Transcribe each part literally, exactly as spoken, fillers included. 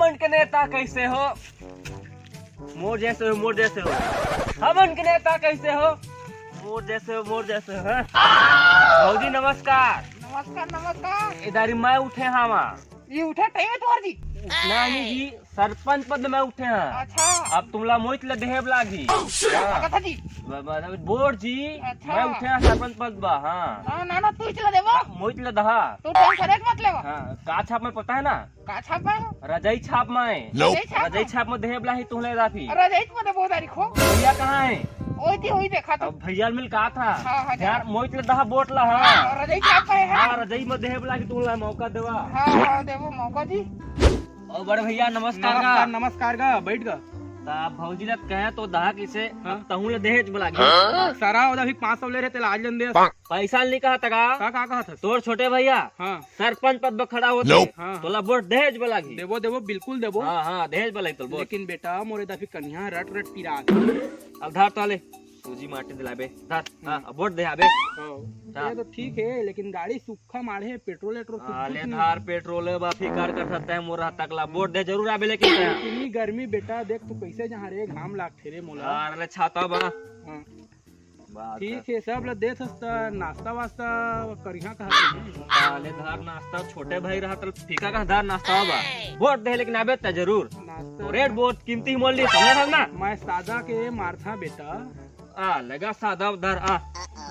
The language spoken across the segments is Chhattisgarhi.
हमन के नेता कैसे हो? मोर जैसे हो, मोर जैसे हो। हमन के नेता कैसे हो? मोर जैसे हो, मोर जैसे हो, हाँ? भौजी नमस्कार। नमस्कार, नमस्कार। ए दारी मैं उठे हां। ये उठे टाइम है तुम्हार जी? उठना नहीं जी, सरपंच पद में उठे हां। अच्छा। अब तुमला मोइत ल देहेब लागी। हाँ। कथा जी? ब-, ब-, बोर जी, अच्छा। मैं उठे हां सरपंच पद बा, हाँ। ना, ना, ना, तू चला देबो। हाँ, मोइत ल दहा। तू टेंशन एक मत लेबो। हाँ, का छाप में पता है ना? का छाप में? रजई छाप में। रजई छाप रजई में? छाप में देहेब लाही तुहले दाफी। रजई में देबो दारी खो। भैया कहाँ है? ओई ती, ओई देखा तो। अब भैया मिल कहा था? हाँ, हाँ, यार, जा। मोइत ल दहा बोट ला, हाँ। हाँ, रजई छाप में है। हाँ, रजई में देहेब लागी तुहला मौका देवा। हाँ, हाँ, देबो मौका जी। और बड़े भैया, नमस्कार नमस्कार, गा। नमस्कार गा, बैठ गा। ता भौजी ल कहे तो दहा किसे, हाँ। अब तहूँ ल देहेज बोला गे। सारा ओदा भी पाँच सौ ले रहे, तेला आज लेन दे। पैसा नहीं कहा तगा। का, का कहा था? तोर छोटे भैया हाँ। सरपंच पद पर खड़ा होते। हाँ। तोला वोट देहेज बोला गे। देबो, देबो, बिल्कुल देबो। हाँ, हाँ, देहेज बोला गे तो वोट। लेकिन बेटा, मोरे दाफी कन्या रट रट पिरा। अब धार तो ले। सूजी माटी दिलाबे। धर। हाँ, अब वोट दे आबे। हाँ। हाँ। ये तो ठीक है, लेकिन गाड़ी सुक्खा माढ़े, पेट्रोल वेट्रोल कुछ हाँ, कुछ ले नहीं। धार पेट्रोल बा, फिकर कर सकते हैं, मोर हाथ तक ला वोट दे जरूर आबे, लेकिन इतनी गर्मी बेटा, देख तू कैसे जहाँ रे, घाम लाग ठेरे मोला। हाँ, ले छाता बा। हाँ। बात ठीक है। है, सब ला देत हस त नाश्ता वास्ता करिहा कहा हाँ, ले धार नाश्ता, छोटे भाई रहा त फीका का धार नाश्ता बा। वोट दे, लेकिन आबे त जरूर। नाश्ता तो रेट बहुत कीमती मोल ली, समझ ना? मैं सादा के मारथा बेटा। आ, लगा सादा उधार, आ।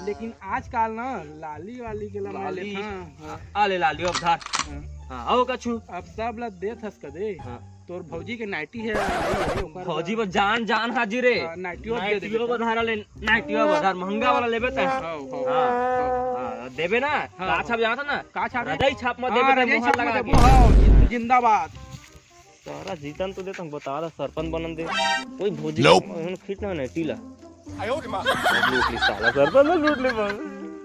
लेकिन आजकल ना लाली वाली के ला मैं लाली। लेथां। हाँ। आ ले लाली उधार। हाँ। हाँ, आओ कछु। अब सब ला देत हस कदे। हाँ। तोर भौजी के नाइटी है, ओकर भौजी बर जान, जान हाजिर रे। हाँ, नाइटियो दे दे नाइटियो बेटा। बधारा ले, नाइटियो बधार महंगा वाला लेबे त। हाँ, हाँ, हाँ। हाँ, देबे ना? हाँ। का छाप जाना था ना? का छाप है? रजाई छाप मत हाँ, देबे त, रजाई मोहर छाप मत लगा देबो, के। हाँ, जिंदाबाद। सारा जीतन तो देता, बता रहा सरपंच बनन दे। कोई भौजी Nope। का फिट ना नाइटी ला। लूट ली साला, सरपंच ने लूट ले बस।